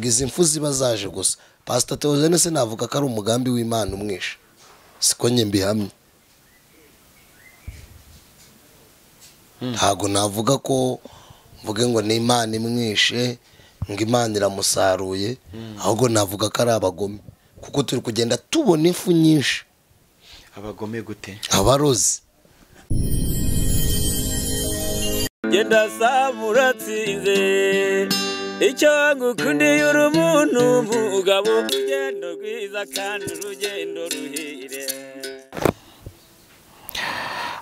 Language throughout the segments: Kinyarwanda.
Izi mfu ziba zaje gusa. Pastor Theogene se navuga ko ari umugambi w'Imana umwishe, siko njye mbihamye. Ntago navuga ko mvuge ngo ni Imana imwishe, ngo Imana iramusaruye, ahubwo navuga ko ari abagome, kuko turi kugenda tubona imfu nyinshi. Abagome gute? Abarozi. Genda samuratsinze icyo ngukundiye uri umuntu mugabo, urugendo rwiza kandi urugendo ruhire.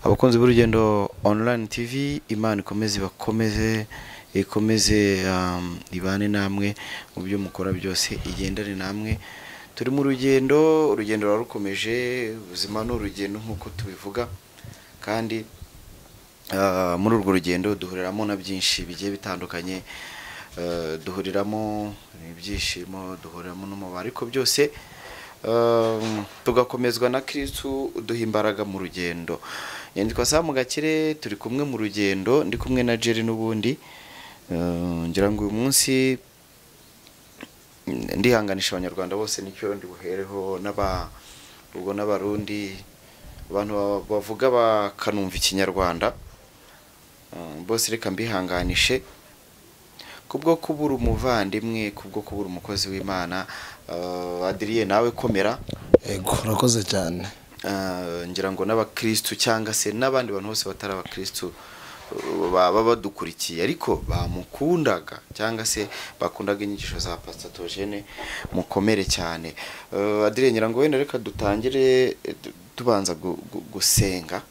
Abakunzi b'urugendo online TV, Imana ikomeze bakomeze, ikomeze ibane namwe mu byo mukora byose, igendane namwe. Turi mu rugendo, urugendo rukomeje, ubuzima ni urugendo nk'uko tubivuga, kandi muri urwo rugendo duhuriramo na byinshi bigiye bitandukanye, duhuriramo ibyishimo, duhuriramo n'umubabaro, ariko byose tugakomezwa na Kristu uduha imbaraga mu rugendo. Nyandikwa Sam Gakire, turi kumwe mu rugendo, ndi kumwe na Jerry n'ubundi. Ngira ngo uyu munsi ndihanganisha abanyarwanda bose, nicyo ndi buhereho, n'aba ubwo n'abarundi, abantu bavuga bakanumva ikinyarwanda bose, reka mbihanganishe kubwo kubura umuvandimwe, kubwo kubura umukozi w'Imana. Adrien, nawe komera. Yego, urakoze cyane. Ngira ngo n'abakristu cyangwa se n'abandi bantu bose batari abakristu baba badukurikiye ariko bamukundaga cyangwa se bakundaga inyigisho za Pastor Theogene, mukomere cyane. Adrien, ngira ngo wenda reka dutangire tubanza gusenga.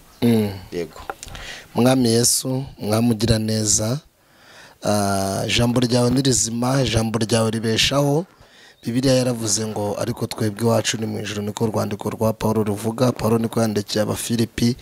Yego. Mwami Yesu, mwamugira neza, ijambo ryawe ni rizima, ijambo ryawe ribeshaho. Bibiliya yaravuze ngo ariko twebwe iwacu ni mu ijuru, niko urwandiko rwa Paulo ruvuga. Paulo niko yandikiye Abafilipi,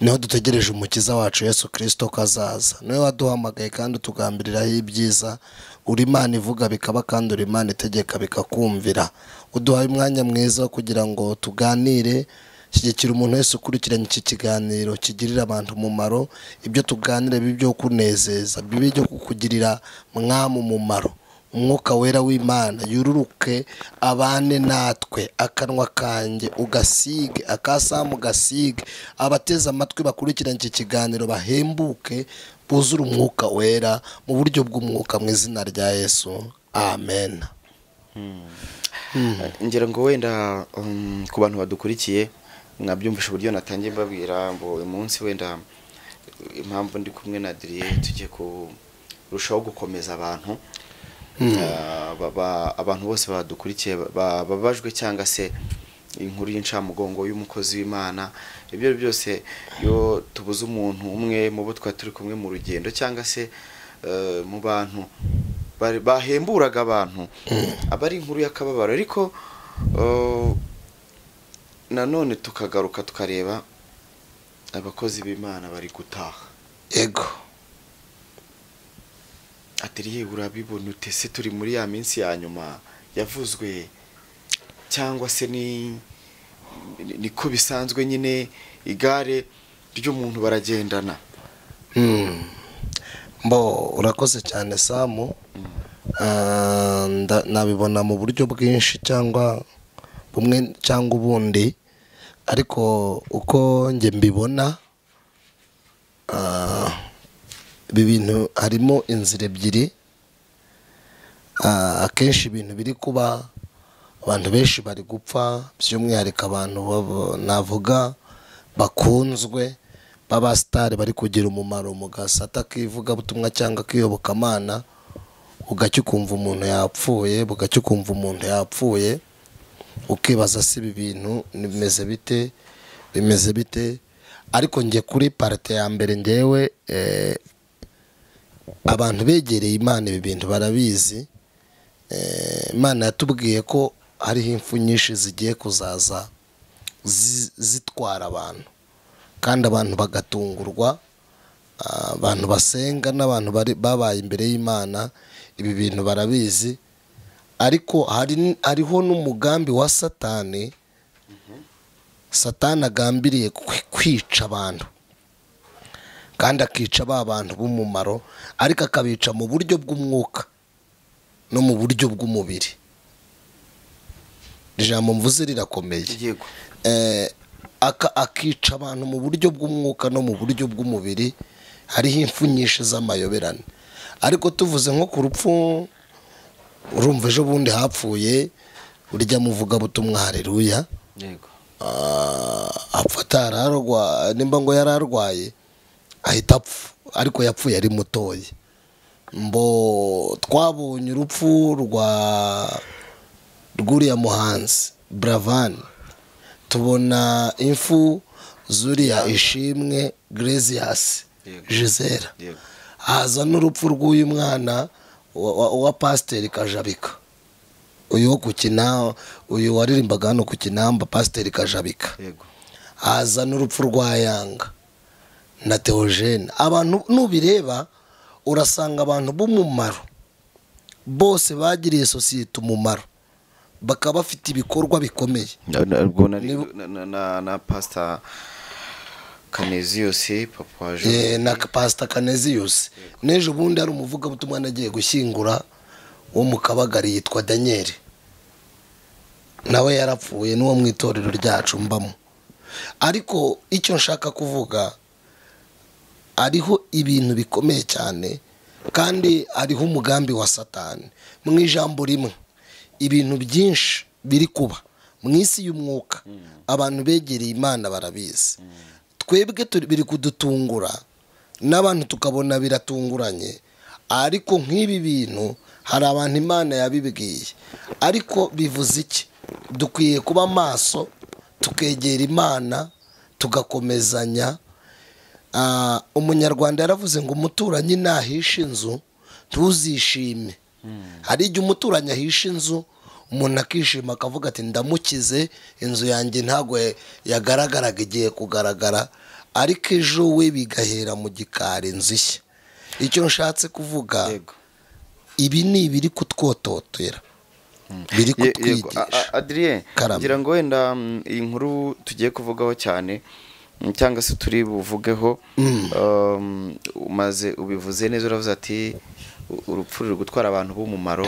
niho dutegereje umukiza wacu Yesu Kristo kazaza. Niwe waduhamagaye kandi utugambiriraho ibyiza. Uri Imana ivuga bikaba, kandi uri Imana itegeka bikakumvira. Uduhaye umwanya mwiza kugira ngo tuganire. Shyigikira umuntu wese ukurikiranye iki kiganiro kigirira abantu umumaro. Ibyo tuganira bibe ibyo kunezeza, bibe ibyo kukugirira mwami umumaro. Umwuka wera w'Imana yururuke abane natwe, akanwa kanjye ugasige, akasamu gasige, abateze amatwi bakurikiranye iki kiganiro bahembuke, buzure umwuka wera mu buryo bw'umwuka, mu izina rya Yesu, amen. Ngira ngo wenda ku bantu badukurikiye mwabyumvisha uburyo natangiye mbabwira ngo uyu munsi wenda impamvu ndi kumwe na Adrien, tugiye kurushaho gukomeza abantu. Abantu bose badukurikiye bababajwe cyangwa se inkuru y'incamugongo y'umukozi w'Imana, ibyo byose yo tubuze umuntu umwe mu bo twari turi kumwe mu rugendo cyangwa se mu bantu bahemburaga abantu, aba ari inkuru y'akababaro. Ariko nanone tukagaruka tukareba abakozi b'Imana bari gutaha. Yego. Adrien, urabibona ute se? Turi muri ya minsi ya nyuma yavuzwe, cyangwa se ni niko bisanzwe nyine, igare ry'umuntu baragendana? Mbo urakoze cyane Samu. Nabibona mu buryo bwinshi cyangwa bumwe cyangwa ubundi, ariko uko njye mbibona, ibi bintu harimo inzira ebyiri. Akenshi ibintu biri kuba, abantu benshi bari gupfa, by'umwihariko abantu navuga bakunzwe b'abasitari bari kugira umumaro mu gasata k'ivugabutumwa cyangwa k'iyobokamana, ugacya ukumva umuntu yapfuye, bugacya ukumva umuntu yapfuye, ukibaza se ibi bintu bimeze bite, bimeze bite? Ariko njye kuri parte ya mbere, ngewe abantu begereye Imana ibi bintu barabizi. Imana yatubwiye ko hariho impfu nyinshi zigiye kuzaza zitwara abantu, kandi abantu bagatungurwa. Abantu basenga n'abantu babaye imbere y'Imana ibi bintu barabizi. Ariko hariho n'umugambi wa Satani. Satani agambiriye kwica abantu, kandi akica ba bantu b'umumaro, ariko akabica mu buryo bw'umwuka. no mu buryo bw'umubiri. Ijambo mvuze rirakomeye. Yego. Akica abantu mu buryo bw'umwuka no mu buryo bw'umubiri. Hariho impfu nyinshi z'amayoberane. Ariko tuvuze nko ku rupfu, urumva ejo bundi hapfuye urya muvuga butumwa haleluya. Yego. Apfa atararwa, nimba ngo yararwaye ahita apfa, ariko yapfuye ari mutoya. Mbo twabonye urupfu rwa rw'uriya muhanzi Bravan, tubona impfu zuriya Ishimwe Gracias Gisela, haza n'urupfu rw'uyu mwana wa Pasiteri Kajabika, uyu wo kukina, uyu waririmbaga hano ku Kinamba, Pasiteri Kajabika. Haza n'urupfu rwa Yanga na Theogene. Abantu nubireba urasanga abantu b'umumaro bose bagiriye sosiyete umumaro, bakaba bafite ibikorwa bikomeye. Na Pastor Kaneziyusi papa wa Jean, na Pastor Kaneziyusi n'ejo bundi ari umuvugabutumwa nagiye gushyingura wo mu Kabagari yitwa Daniel, nawe yarapfuye, n'uwo mu itorero ryacu mbamo. Ariko icyo nshaka kuvuga, ariho ibintu bikomeye cyane, kandi ariho umugambi wa Satani. Mu ijambo rimwe, ibintu byinshi biri kuba mu isi y'umwuka, abantu begereye Imana barabizi. Twebwe biri kudutungura n'abantu tukabona biratunguranye, ariko nk'ibi bintu hari abantu Imana yabibwiye. Ariko bivuze iki? Dukwiye kuba maso, tukegera Imana, tugakomezanya. Umunyarwanda yaravuze ngo umuturanyi nahisha inzu ntuzishime. Hari igihe umuturanyi ahisha inzu umuntu akishima akavuga ati ndamukize, inzu yanjye ntabwo yagaragaraga igiye kugaragara, ariko ejo we bigahera mu gikari inzu ishya. Icyo nshatse kuvuga, ibi ni ibiri kutwototera, biri kutwigisha. Adrien, ngira ngo wenda iyi nkuru tugiye kuvugaho cyane cyangwa se turi buvugeho, umaze ubivuze neza, uravuze ati urupfu ruri gutwara abantu b'umumaro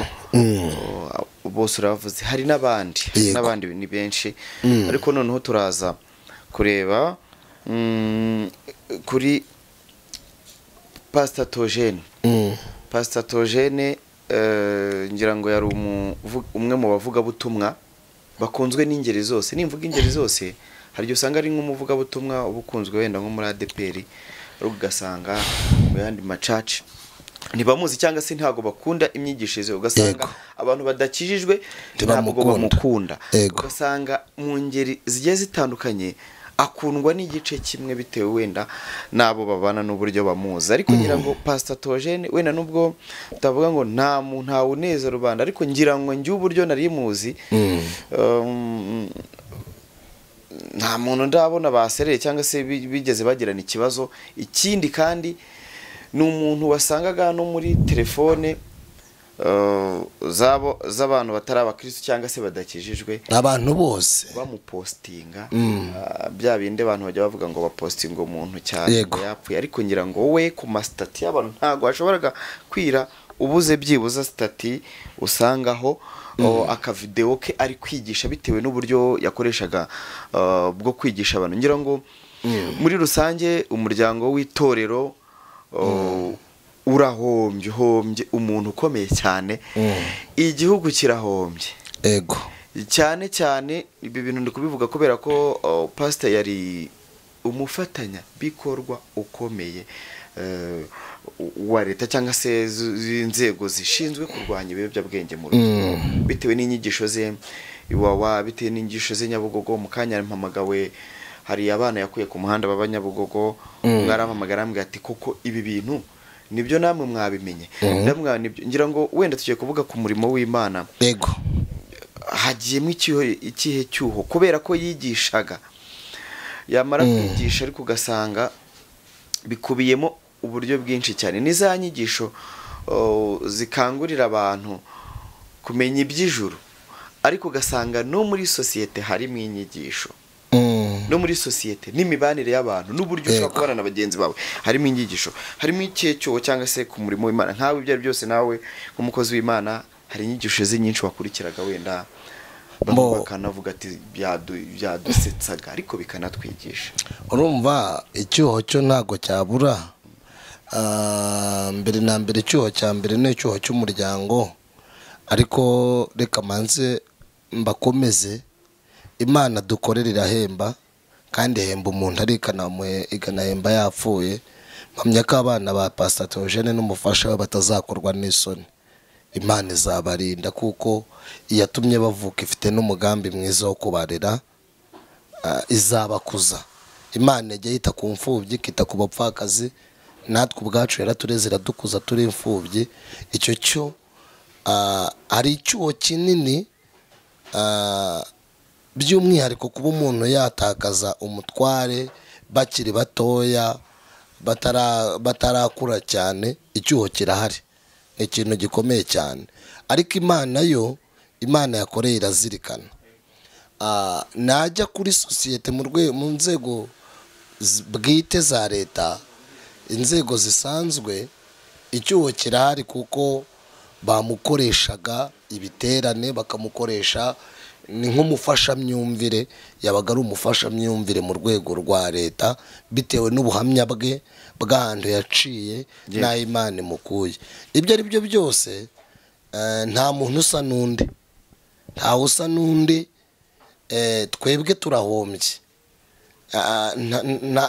bose, uravuze hari n'abandi n'abandi ni benshi. Ariko noneho turaza kureba kuri Pastor Theogene. Pastor Theogene ngira ngo yari umwe mu bavugabutumwa bakunzwe n'ingeri zose. Nimvuga ingeri zose, hari igihe usanga ari nk'umuvugabutumwa ubukunzwe wenda nko muri ADPR, ariko ugasanga mu yandi macaci ntibamuzi cyangwa se ntago bakunda imyigishirize, ugasanga abantu badakijijwe ntabwo bamukunda, ugasanga mu ngeri zigiye zitandukanye akundwa n'igice kimwe bitewe wenda nabo babana n'uburyo bamuzi. Ariko ngira ngo Pastor Theogene wenda nubwo utavuga ngo nta muntu ntawuneza rubanda, ariko ngira ngo njye uburyo nari muzi, nta muntu ndabona basereye cyangwa se bigeze bagirana ikibazo. Ikindi kandi ni umuntu wasangaga no muri telefone zabo z'abantu batari abakristo cyangwa se badakijijwe, abantu bose bamupostinga, bya binde abantu bajya bavuga ngo bapostinga umuntu cyane ngo yapfuye, ariko ngira ngo we ku mastati y'abantu ntago washoboraga kwira ubuze byibuza stati usangaho akavideo ke ari kwigisha bitewe n'uburyo yakoreshaga bwo kwigisha abantu. Ngira ngo muri rusange umuryango w'itorero urahombye, hombye umuntu ukomeye cyane, igihugu kirahombye. Ego. Cyane cyane ibi bintu ndi kubivuga kubera ko pastor yari umufatanya bikorwa ukomeye wa leta cyangwa se inzego zishinzwe kurwanya ibiyobyabwenge mu rubyiruko, bitewe n'inyigisho ze Iwawa, bitewe n'inyigisho ze Nyabugogo. Mu kanya mpamagawe hari abana yakuye ku muhanda baba Nyabugogo, mwarampamagara ambwira ati koko ibi bintu nibyo namwe mwabimenye. Ndamwa nibyo ngira ngo wenda tugiye kuvuga ku murimo w'Imana. Yego. Hagiyemo ikihe cyuho kubera ko yigishaga, yamara kwigisha ariko ugasanga bikubiyemo uburyo bwinshi cyane n'iza nyigisho zikangurira abantu kumenya iby'ijuru, ariko ugasanga no muri sosiyete harimo inyigisho, no muri sosiyete n'imibanire y'abantu n'uburyo ushobora kubana na bagenzi bawe harimo inyigisho, harimo ikihe cyuho cyangwa se ku murimo w'Imana. Nkawe ibyo ari byose nawe nk'umukozi w'Imana Hari inyigisho ze nyinshi wakurikiraga wenda bakanavuga ati byadusetsaga ariko bikanatwigisha. Urumva icyuho cyo ntago cyabura. Mbere na mbere icyuho cya mbere ni icyuho cy'umuryango, ariko reka manze mbakomeze. Imana dukorera irahemba, kandi ihemba umuntu ariko ikanahemba yapfuye. Mpamya ko abana ba Pastor Theogene n'umufasha we batazakorwa n'isoni. Imana izabarinda kuko iyatumye bavuka ifite n'umugambi mwiza wo kubarera, izabakuza. Imana ijya yita ku mfubyi, ikita ku bapfakazi, natwe ubwacu yaratureze iradukuza turi imfubyi. Icyo cyo ari icyuho kinini, by'umwihariko kuba umuntu yatakaza umutware bakiri batoya batarakura cyane. Icyuho kirahari, ni ikintu gikomeye cyane, ariko Imana yo, Imana yakoreye irazirikana. Najya kuri sosiyete mu nzego bwite za leta, inzego zisanzwe, icyuho kirahari kuko bamukoreshaga ibiterane, bakamukoresha ni nk'umufashamyumvire, yabaga ari umufashamyumvire mu rwego rwa leta bitewe n'ubuhamya bwe bw'ahantu yaciye n'aho Imana imukuye. Ibyo ari byo byose, nta muntu usa n'undi, ntawe usa n'undi. Twebwe turahombye,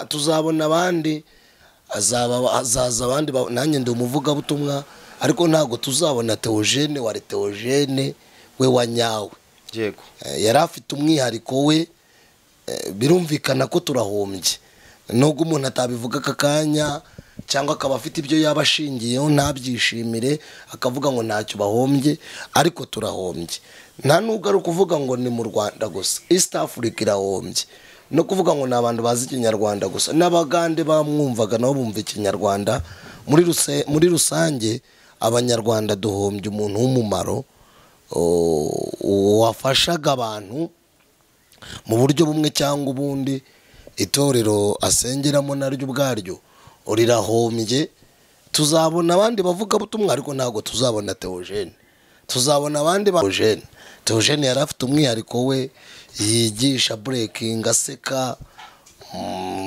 tuzabona abandi, hazaza abandi. Nanjye ndi umuvugabutumwa, ariko ntabwo tuzabona Theogene wari Theogene we wa nyawe. Yego. Yari afite umwihariko we. Birumvikana ko turahombye, nubwo umuntu atabivuga aka kanya cyangwa akaba afite ibyo yaba ashingiyeho ntabyishimire, akavuga ngo ntacyo bahombye, ariko turahombye. Nta nubwo ari ukuvuga ngo ni mu Rwanda gusa, East Africa irahombye. No kuvuga ngo ni abantu bazi Ikinyarwanda gusa, n'Abagande bamwumvaga nabo bumva Ikinyarwanda. Muri rusange Abanyarwanda duhombye umuntu w'umumaro, wafashaga abantu mu buryo bumwe cyangwa ubundi. Itorero asengeramo naryo ubwaryo rirahombye. Tuzabona abandi bavugabutumwa, ariko ntabwo tuzabona Theogene. Tuzabona abandi ba Theogene. Theogene yari afite umwihariko we, yigisha breaking aseka,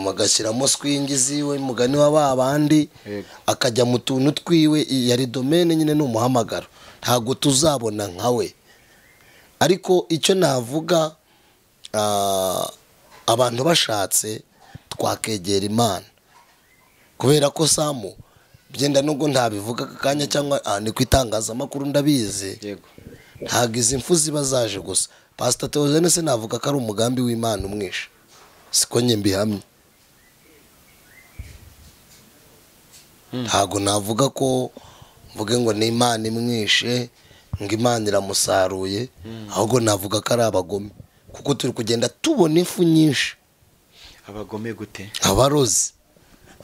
agashyiramo swing ziwe, mugani wa ba bandi, akajya mu tuntu twiwe. Yari domaine nyine, ni umuhamagaro, ntabwo tuzabona nka we. Ariko icyo navuga, abantu bashatse twakegera Imana, kubera ko Samu byenda nubwo ntabivuga aka kanya cyangwa ni ku itangazamakuru ndabizi, ntabwo izi mfu ziba zaje gusa. Pastor Theogene se navuga ko ari umugambi w'Imana umwishe, siko njye mbihamye. Ntabwo navuga ko mvuge ngo ni Imana imwishe, ngo Imana iramusaruye, ahubwo navuga ko ari abagome, kuko turi kugenda tubona impfu nyinshi. Abagome gute? Abarozi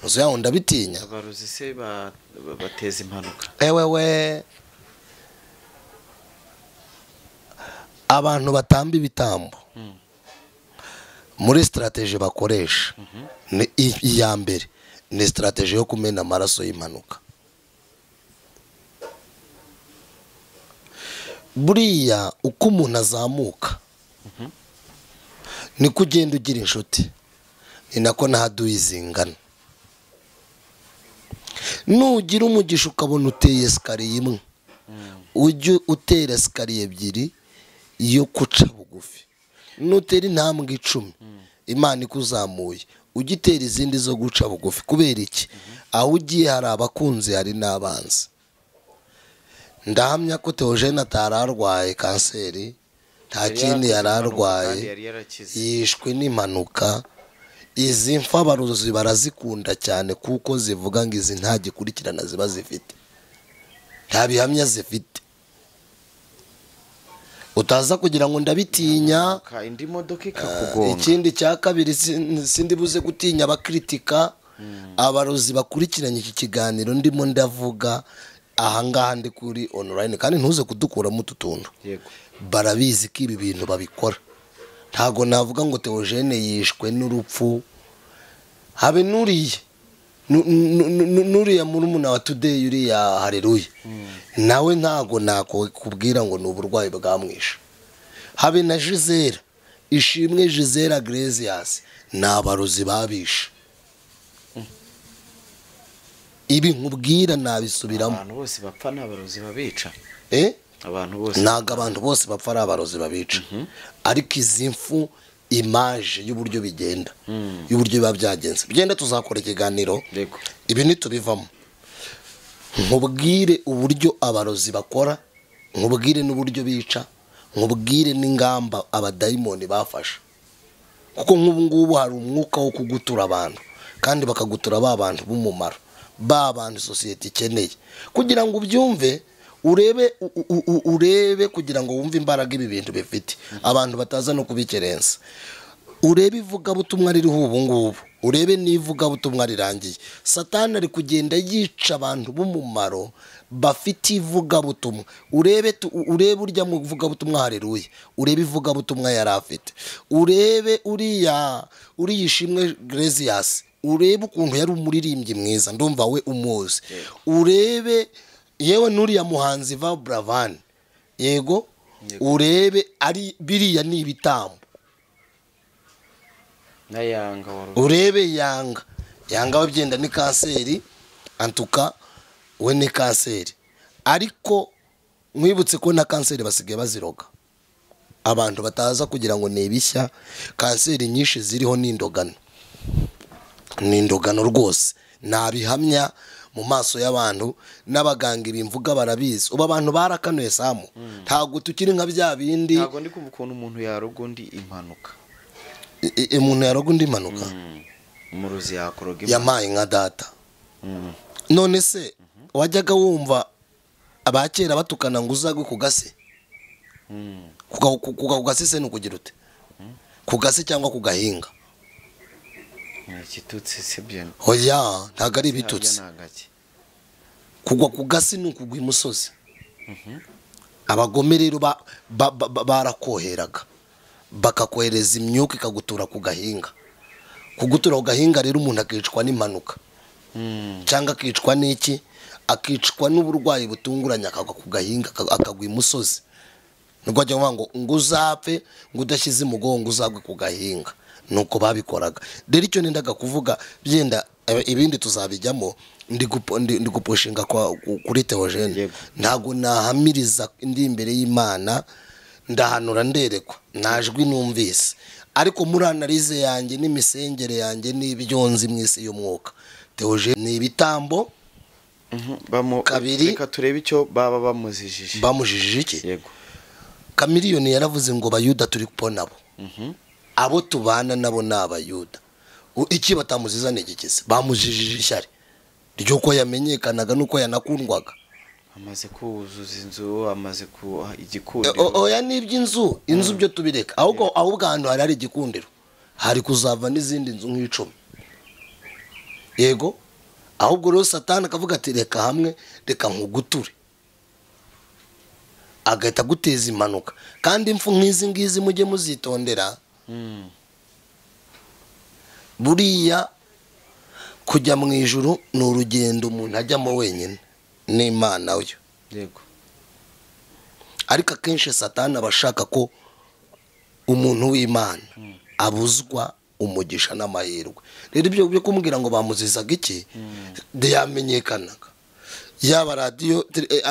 inzu yaho ndabitinya. Abarozi se bateza impanuka? Ewewe, abantu batamba ibitambo, muri stratégie bakoresha ni iya mbere ni stratégie yo kumena amaraso y'impanuka. Buriya uko umuntu azamuka niko ugenda ugira inshuti, ni nako n'ahaduyi zingana. Nugira umugisha ukabona uteye escalier imwe, ujye utera escalier ebyiri yo guca bugufi. Nutera intambwe 10 Imana ikuzamuye, ujye utera izindi zo guca bugufi. Kubera iki? Aho ugiye hari abakunzi, hari n'abanzi. Ndahamya ko Theogene atari arwaye kanseri, nta kindi yari arwaye, yari yarakize. Yishwe n'impanuka. Izi mfabaruzi barazikunda cyane, kuko zivuga ngo izi nta gikurikirana ziba zifite, nta bihamya zifite. Utaza kugira ngo ndabitinya. Indi modoka ikakugonga. Ikindi cya kabiri, sindi buze gutinya abakritika, abarozi bakurikiranye iki kiganiro ndimo ndavuga ahangaha ndi kuri online, kandi ntuze kudukuramo utu tuntu. Barabizi ko ibi bintu babikora. Ntago navuga ngo Theogene yishwe n'urupfu, habe nuriye Nuriya murumuna wa Today uriya Haleluya, nawe ntago nakubwira ngo ni uburwayi bwamwishe. Habe na Gisele Ishimwe, Gisele Gracias, ni abarozi babishe. Ibi nkubwira nabisubiramo. Abantu bose bapfa ni abarozi babica. Abantu bose ntabwo abantu bose bapfa ari abarozi babica, ariko izi mfu image y'uburyo bigenda, y'uburyo biba byagenze bigenda, tuzakora ikiganiro ibi nitubivamo, nkubwire uburyo abarozi bakora, nkubwire n'uburyo bica, nkubwire n'ingamba abadayimoni bafashe. Kuko nk'ubu ngubu hari umwuka wo kugutura abantu, kandi bakagutura ba bantu b'umumaro, ba bantu sosiyete ikeneye. Kugira ngo ubyumve, urebe urebe kugira ngo wumve imbaraga ibi bintu bifite, abantu bataza no kubikerensa. Urebe ivugabutumwa ririho ubu ngubu, urebe n'ivugabutumwa rirangiye. Satani ari kugenda yica abantu b'umumaro bafite ivugabutumwa. Urebe urebe urya mu ivugabutumwa Haleluya, urebe ivugabutumwa yari afite, urebe uriya Ishimwe Gracias, urebe ukuntu yari umuririmbyi mwiza, ndumva we umuzi. Urebe yewe nuriya muhanzi va Bravan, yego, urebe ari biriya ni ibitambo. Na Yanga, urebe Yanga, Yanga we byenda ni kanseri, antuka we ni kanseri. Ariko mwibutse ko na kanseri basigaye baziroga, abantu bataza kugira ngo ni ibishya. Kanseri nyinshi ziriho ni indogano, ni indogano rwose, nabihamya mu maso y'abantu n'abaganga ibimvuga barabizi. Ubu abantu barakanuye Samu, ntabwo tukiri nka bya bindi. Ntabwo ndi kumva ukuntu umuntu yaroga undi impanuka. Umuntu yaroga undi impanuka, umurozi yakoroga impanuka, yamaye nka data. None se wajyaga wumva abakera batukana ngo uzagwe ku gase? Ku gase se ni ukugira ute? Ku gase cyangwa ku gahinga? Ikitutsi se byo? Oya, ntabwo ari ibitutsi. Kugwa ku gasi ni ukugwa imusozi. Abagome rero barakoheraga, bakakohereza imyuka ikagutura ku gahinga. Kugutura ku gahinga rero umuntu akicwa n'impanuka, cyangwa akicwa n'iki, akicwa n'uburwayi butunguranye, akagwa ku gahinga, akagwa imusozi. Nubwo ajya kuvuga ngo uzapfe ngo udashyize umugongo uzagwe ku gahinga, nuko babikoraga. Rero icyo nendaga kuvuga byenda ibindi tuzabijyamo, ndi gupushinga kuri Theogene. Ntago nahamiriza ndi imbere y'Imana, ndahanura nderekwa, najwi numvise. Ariko muri analize yanjye n'imisengere yanjye n'ibyo nzi mu isi y'umwuka, Theogene ni ibitambo. Kabiri, reka turebe icyo baba bamuzijije. Bamujijije iki? Yego. Kamiliyoni yaravuze ngo Bayuda turi kubona abo, abo tubana nabo ni Abayuda. Iki batamuziza ni igikese? Bamujijije ishyari ry'uko yamenyekanaga n'uko yanakundwaga. Amaze kuzuza inzu, amaze ku igikundiro. Oya, n'iby'inzu, inzu byo tubireka. Ahubwo ahantu hari igikundiro, hari kuzava n'izindi nzu nk'icumi. Yego, ahubwo rero Satani akavuga ati reka hamwe, reka nkuguture, agahita guteza impanuka. Kandi impfu nk'izi ngizi mujye muzitondera. Buriya kujya mu ijuru ni urugendo umuntu ajyamo wenyine n'Imana yo. Yego. Ariko akenshi Satani aba ashaka ko umuntu w'Imana abuzwa umugisha n'amahirwe. Rero ibyo byo kumubwira ngo bamuzizaga iki, yamenyekanaga. Yaba radiyo,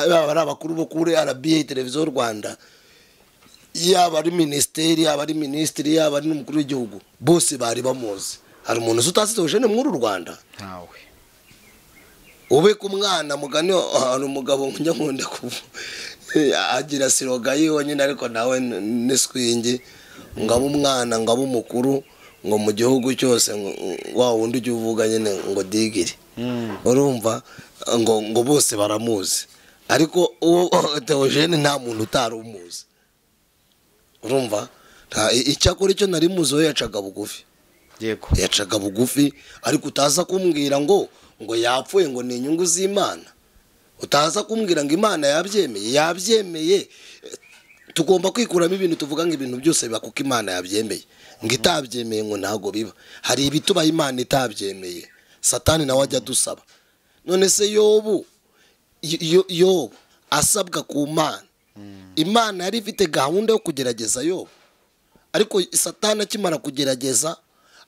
yaba ari abakuru bo kuri RBA, televiziyo Rwanda, yaba ari minisiteri, yaba ari minisitiri, yaba ari n'umukuru w'igihugu, bose bari bamuzi. Hari umuntu utazi Theogene muri uru Rwanda? Ntawe. Ube ku mwana mugani, hari umugabo njya nkunda agira siroga yiwe nyine, ariko nawe ni swingi, ngabo umwana ngabo umukuru, ngo mu gihugu cyose wa wundi ujya uvuga nyine ngo digiri. Urumva ngo bose baramuzi, ariko uwo Theogene nta muntu utari umuzi. Urumva icyakora icyo nari muzi we yacaga bugufi. Yego, yacaga bugufi, ariko utaza kumbwira ngo yapfuye ngo ni inyungu z'Imana, utaza kumbwira ngo Imana yabyemeye. Yabyemeye, tugomba kwikuramo ibintu tuvuga ngo ibintu byose biba kuko Imana yabyemeye, ngo itabyemeye ngo ntago biba. Hari ibituba Imana itabyemeye, Satani nawe ajya dusaba. None se Yobu Yobu asabwa ku Mana, Imana yari ifite gahunda yo kugerageza Yobu, ariko Satani akimara kugerageza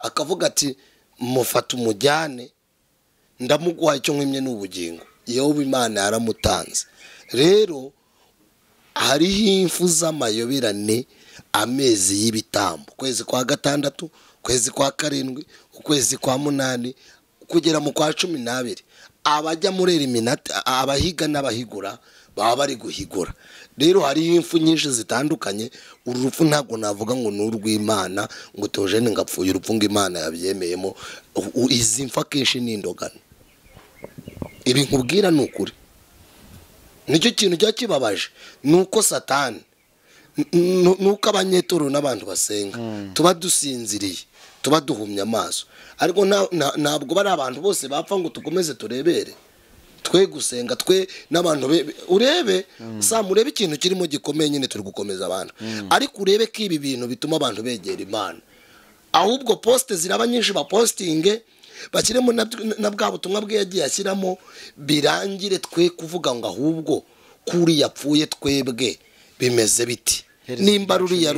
akavuga ati mufata umujyane ndamuguha icyo nkwimye n'ubugingo. Yobu Imana yaramutanze. Rero hariho imfu z'amayoberane, amezi y'ibitambo, ukwezi kwa 6, ukwezi kwa 7, ukwezi kwa 8 kugera mu kwa 12, abajya muri eliminati, abahiga n'abahigura baba bari guhigura. Rero hari imfu nyinshi zitandukanye. Uru rupfu ntabwo navuga ngo ni urw'Imana ngo Theogene ngapfuye urupfu ngo Imana yabyemeyemo. Izi mfa kenshi ni indogano. Ibi nkubwira ni ukuri. Nicyo kintu cya kibabaje nuko Satani, nuko abanyetoro n'abantu basenga tuba dusinziriye, tuba duhumye amaso, ariko ntabwo bari abantu bose bapfa ngo tukomeze turebere twe gusenga twe n'abantu urebe sa murebe ikintu kirimo gikomeye nyine turi gukomeza abantu, ariko urebe ko ibi bintu bituma abantu begera Imana. Ahubwo poste ziraba nyinshi, ba postinge bashyiremo na bwa butumwa bwe yagiye ashyiramo, birangire twe kuvuga ngo ahubwo kuri yapfuye twebwe bimeze biti. Nimba ruriya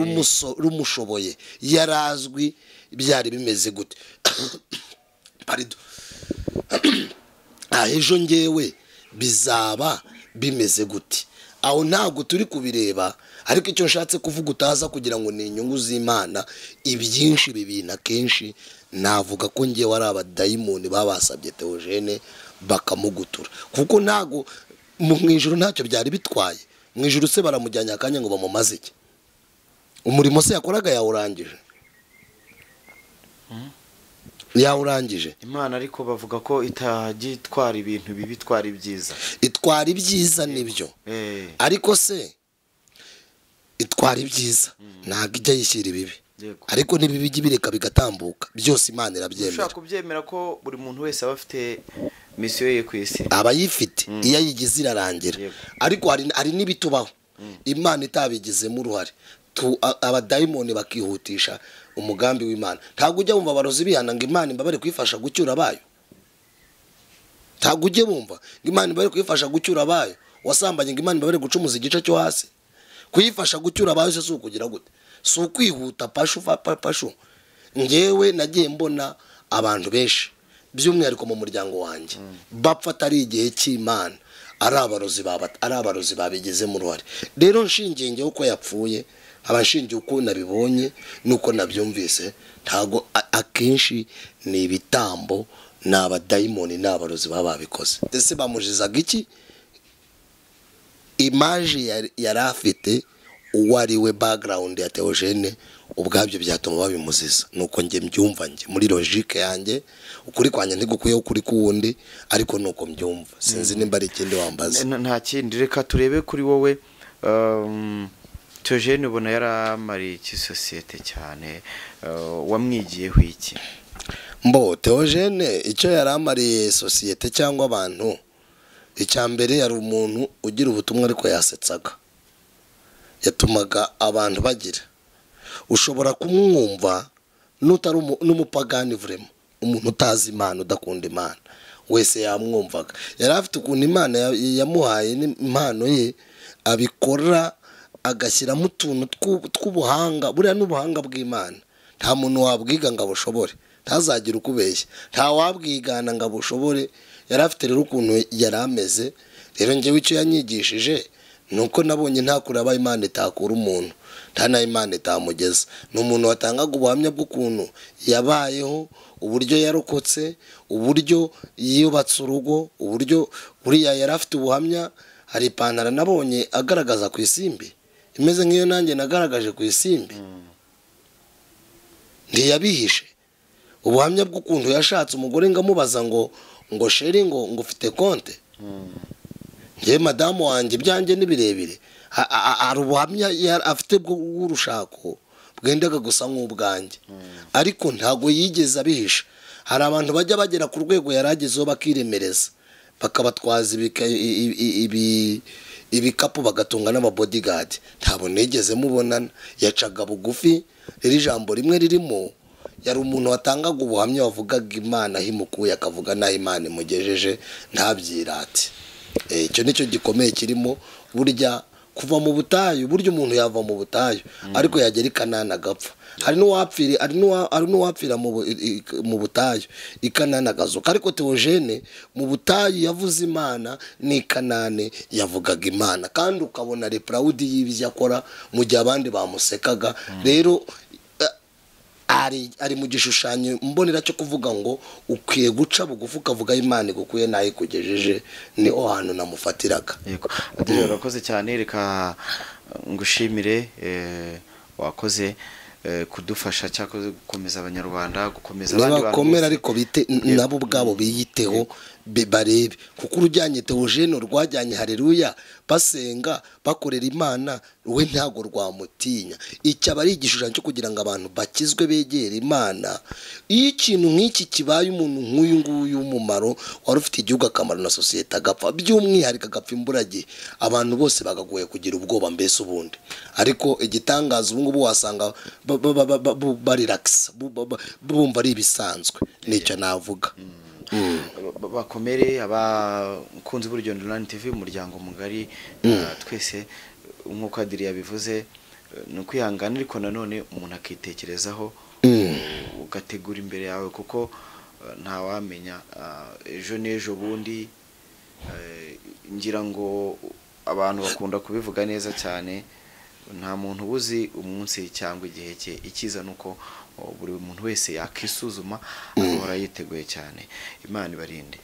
rumushoboye yarazwi byari bimeze gute? Pardon. Ejo ngewe bizaba bimeze gute? Aho ntabwo turi kubireba, ariko icyo nshatse kuvuga utaza kugira ngo ni inyungu z'Imana. Ibyinshi bibina kenshi navuga ko ngewe ari abadayimoni babasabye Theogene bakamugutura, kuko ntago mu ijuru ntacyo byari bitwaye. Mu ijuru se baramujyanye akanya ngo bamumaze iki? Umurimo se yakoraga yawurangije, yawurangije. Imana ariko bavuga ko itagitwara ibintu bibi, itwara ibyiza. Itwara ibyiza nibyo, ariko se itwara ibyiza ntabwo ijya yishyira ibibi, ariko n'ibibi bijya bigatambuka byose Imana irabyemera. Ushaka kubyemera ko buri muntu wese aba afite misiyo ye ku isi, aba yifite, iyo ayigize irarangira. Ariko hari n'ibitubaho Imana itabigizemo uruhare, abadayimoni bakihutisha umugambi w'Imana. Ntabwo ujya wumva abarozi bihana ngo Imana imbabare kwifasha gucyura abayo. Ntabwo ujye wumva ngo Imana imbabare kwifasha gucyura abayo. Wasambanye ngo Imana imbabare gucumuza igice cyo hasi. Kuyifasha gucyura abayo se si ukugira gute? Si ukwihuta pashu pashu. Ngewe nagiye mbona abantu benshi by'umwihariko mu muryango wanjye bapfa atari igihe cy'Imana, ari abarozi babigizemo uruhare. Rero nshingiye ngewe uko yapfuye, abashingiye uko nabibonye nuko nabyumvise, ntago akenshi ni ibitambo, ni abadayimoni n'abarozi baba babikoze. Ese bamujizaga iki? Image yari afite, uwo ari we, background ya Theogene ubwabyo byatuma babimuziza. Nuko nge mbyumva nge muri logique yanjye, ukuri kwanjye ntigukwiye ukuri kuwundi, ariko nuko mbyumva. Sinzi nimba ari ikindi wambaza. Nta kindi, reka turebe kuri wowe. Theogene ubona yaramariye iki sosiyete cyane, wamwigiyeho iki? Mbo Theogene icyo yaramariye sosiyete cyangwa abantu, icya mbere yari umuntu ugira ubutumwa ariko yasetsaga, yatumaga abantu bagira. Ushobora kumwumva n'utari n'umupagani vraiment, umuntu utazi Imana, udakunda Imana wese yamwumvaga. Yari afite ukuntu Imana yamuhaye impano ye, abikora agashyiramo utuntu tw'ubuhanga. Buriya n'ubuhanga bw'Imana nta muntu wabwiga ngo abushobore, ntazagira ukubeshya, nta wabwigana ngo abushobore. Yari afite rero ukuntu yari ameze. Rero ngewe icyo yanyigishije nuko nabonye nta kuraba Imana itakura umuntu, nta na Imana itamugeza. Ni umuntu watangaga ubuhamya bw'ukuntu yabayeho, uburyo yarokotse, uburyo yubatse urugo, uburyo buriya yari afite ubuhamya. Hari ipantaro nabonye agaragaza ku isimbi imeze nk'iyo nanjye nagaragaje ku isimbi, ntiyabihishe. Ubuhamya bw'ukuntu yashatse umugore ngo amubaza ngo sheri ngo ufite konte, ngewe madamu wanjye ibyanjye ni birebire. Hari ubuhamya afite bw'urushako bwendaga gusa nk'ubwanjye, ariko ntabwo yigeze abihisha. Hari abantu bajya bagera ku rwego yaragezeho bakiremereza, bakabatwaza ibikapu, bagatunga n'ababodyguard. Ntabwo nigeze mubonana, yacaga bugufi. Rero ijambo rimwe ririmo Yari umuntu watangaga ubuhamya, wavugaga Imana ahimukuye, akavuga n'aho Imana imugejeje, ntabyirate. Icyo nicyo gikomeye kirimo. Burya kuva mu butayu, burya umuntu yava mu butayu ariko yagera i Kanani agapfa. Hari n'uwapfira mu butayu i Kanani agazuka, ariko Theogene mu butayu yavuze Imana, ni Kanani yavugaga Imana, kandi ukabona proud y'ibyo akora mu gihe abandi bamusekaga. Rero ari mu gishushanyo mbonera cyo kuvuga ngo ukwiye guca bugufi ukavuga Imana igukuye nayo ikugejeje, niho hantu namufatiraga. Yego Adrien, urakoze cyane, reka ngushimire, wakoze kudufasha cyakoze gukomeza abanyarwanda, gukomeza abandi bantu bakomera, ariko bite nabo ubwabo biyiteho barebe, kuko urujyanye Theogene rwajyanye haleluya basenga bakorera Imana, we ntago rwamutinya. Icyo aba ari igishushanyo cyo kugira ngo abantu bakizwe begere Imana. Iyo ikintu nk'iki kibaye, umuntu nk'uyu nguyu w'umumaro wari ufite igihugu akamaro na sosiyete agapfa, by'umwihariko agapfa imburagihe, abantu bose bagagoye kugira ubwoba mbese ubundi. Ariko igitangaza ubu ngubu wasanga bariragisa, bumva ari ibisanzwe, nicyo navuga. Bakomere abakunzi b'Urugendo Online TV, umuryango mugari, twese nk'uko Adrien yabivuze, ni ukwihangana, ariko nanone umuntu akitekerezaho, ugategura imbere yawe, kuko ntawamenya ejo n'ejo bundi. Ngira ngo abantu bakunda kubivuga neza cyane, nta muntu ubuzi umunsi cyangwa igihe cye. Icyiza nuko buri muntu wese yakisuzuma agahora yiteguye cyane. Imana ibarinde.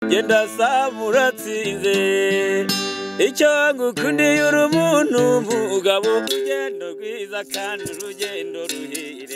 Genda samuratsinze, icyo ngukundiye uri umuntu mugabo, urugendo rwiza kandi urugendo ruhire.